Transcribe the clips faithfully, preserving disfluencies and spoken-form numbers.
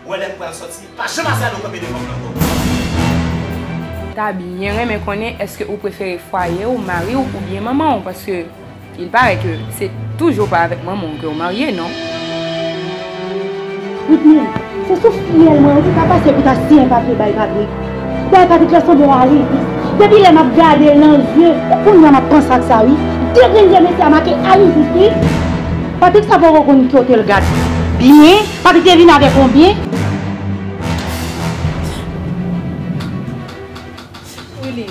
Wè lè m pral sòti, pa janm ase a nou kanpe devan m ankò. Ta byen renmen konnen èske ou prefere fwaye w, mari w oubyen manman w, paske il paraît que c'est toujours pas avec maman que w marye, non? Whitney, se sou fyèl mwen ou te ka pase pou ta siyen papye bay Patrick. Bay Patrick la sanble yon arivis. Depi lè m ap gade l nan zye, e kounye a m ap panse ak sa wi. De grenn zye mesye a make arivis wi. Patrick sa poko konn kote l gad byen. Patrick te vin avè konbyen? Willy.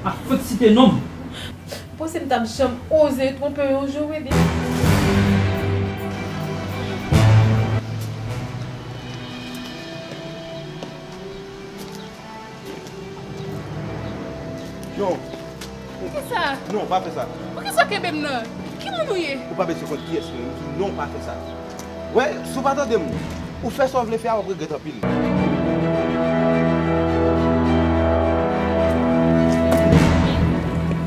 Pa fout site non m. Panse m t ap janm oze twonpe w yon jou, Willy? Non. Poukisa? Non, pa fè sa. Poukisa w kenbe m nan? Ki moun ou ye? Ou pa bezwen konn kiyès mwen ye. M di w non, pa fè sa. Wè, si w pa tande m, ou fè sa w vle fè a, w ap regrèt anpil.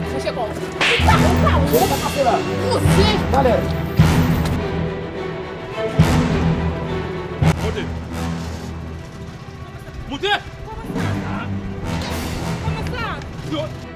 Monchè, kò w. Ou pa, ou pa, ou pa pase la. Poze. Talè. Monte. Monte! Kòman sa? Kòman sa? Yo!